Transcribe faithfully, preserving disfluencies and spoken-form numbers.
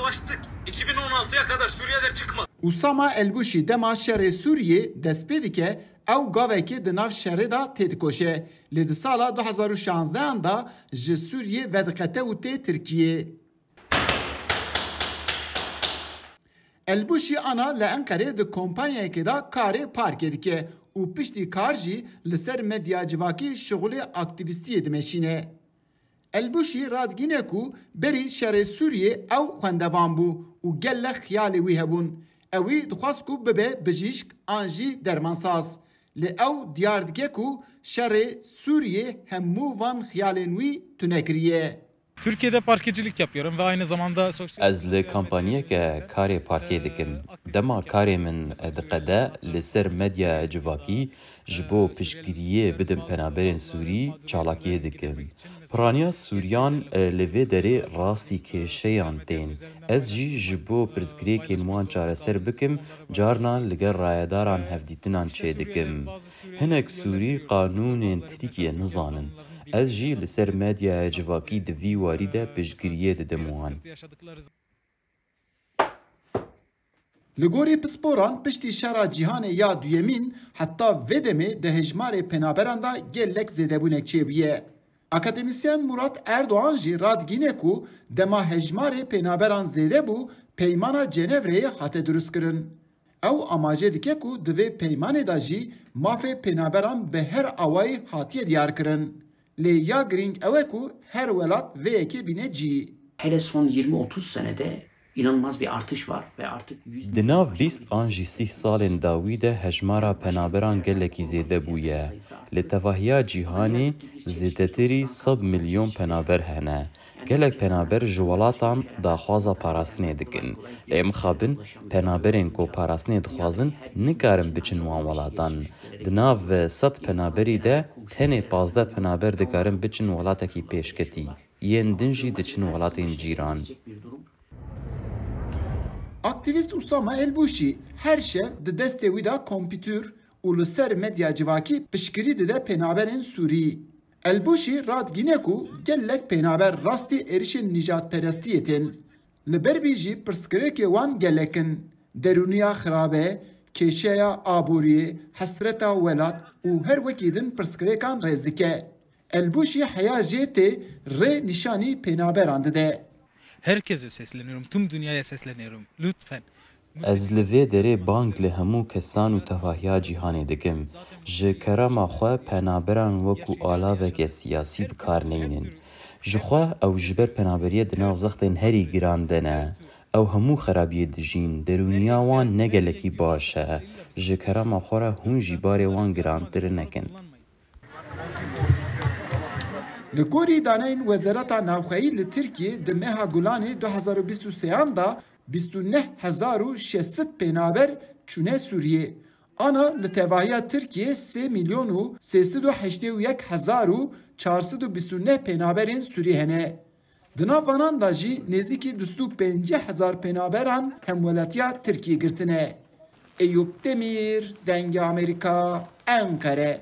Savaştık. iki bin on altıya kadar Suriye'den çıkmadık. Usama Elbuşî dema şerê Sûriyê dest pê dike, ew gavekê di nav şerê de têdikoşe. Lê di sala du hezar û şanzdehan de ji Sûriyê vediqete û tê Tirkiyê. Elbuşî ana li Enqerê di kompanyayekê de karê parkê dike û piştî kar jî li ser medya civakî şixulê aktîvîstiyê dimeşîne. Elbuşî radigîne ku berî şerê Sûriyê ew xwendevan bû û gelek xiyalê wî hebûn. Ewî dixwest ku bibe bijîşk an jî dermansaz. Lê ew diyar dike ku şerê Sûriyê hemû van xiyalên wî tune kiriye. Türkiye'de parkecilik yapıyorum ve aynı zamanda sosyal... Ez li kampaniyeke karê parkê dikim. Dema karê min diqede, li ser medya civakî ji bo piştgiriyê bidim penaberên Sûrî çalakiyê dikim. Piraniya Sûriyan li vê derê rastî kêşeyan tên. Ez jî ji bo pirsgirêkên wan çareser bikim, carna li gel rayedaran hevdîtinan çêdikim. Hinek Sûrî qanûnên Tirkiye nizanin. Ez jî li ser medyaya civakî di vî warî de piştgiriyê didim wan. Li gorî pisporan, piştî Şera Cîhanê ya Duyemîn heta vê demê di hejmarê penaberan de gelek zêdebûnek çêbûye. Akademîsyen Murat Erdoğan jî radigîne ku dema hejmarê penaberan zêde bû, Peymana Cenevreyê hate dirustkirin. Ew amaje dike ku di vê peymanê de jî mafê penaberan bi her awayî hatiye diyarkirin. Lê ya girîng ew e ku her welat vê yekê bîne cî. Hele son yirmi otuz senede inanılmaz bir artış var ve artık yüz... Di nav bîst an jî sî salên dawî de hejmara penaberan gelekî zêde bûye. Li tevahiya cîhanê zêdetirî sed milyon penaber hene. Gelek penaber ji welatan daxwaza parastinê dikin. Lê mixabin penaberên ku parastinê dixwazin nikarin biçin wan welatan. Di nav sed penaberî de tenê pazdeh penaber dikarin biçin welatekî pêşketî. Yên din jî diçin welatên cîran. Aktîvîst Usama Elbuşî her şev di destê wî de kompîtûr û li ser medya civakî piştgirî dide pênaberên Sûrî. Elbuşî radigîne ku gelek pênaber rastî êrişên nîjadperestiyê tên. Li ber vî jî pirsgirêkê wan gelek in. Derûniya xirabe, kêşeya aboriyê, hesreta welat û her wekî din pirsgirêkan rêz dike. Elbuşî heya jê tê rê nîşanî pênaberan dide. Herkese sesleniyorum, tüm dünyaya sesleniyorum. Lütfen. Ez li vê derê bang li hemû kesan û tevahiya cîhanê dikim. Ji kerema xwe penaberan wekû alaveke siyasî bi kar neynin. Ji xwe ew ji ber penaberiyê di nav zextên herî giran de ne. Ew hemû xerabiyê dijîn, derûniya wan ne gelekî baş e. Ji kerema xwe re hûn jî barê wan girantir nekin. Li gorî daneyên Wezareta Navxweyî li Tirkiyê di meha Gulanê du hezar û bîst û sêyan de bîst û neh hezar û şeş sed pênaber çûne Sûriyê. Ana li tevahiya Tirkiyê sê milyon û sê sed û heştê û yek hezar û çar sed û bîst û neh pênaberên Sûrî hene. Di nav vanan de jî nêzîkî du sed û pêncî hezar pênaberan hemwelatiya Tirkiyê girtine. Eyûp Demîr, Dengê Amerîka, Enqere.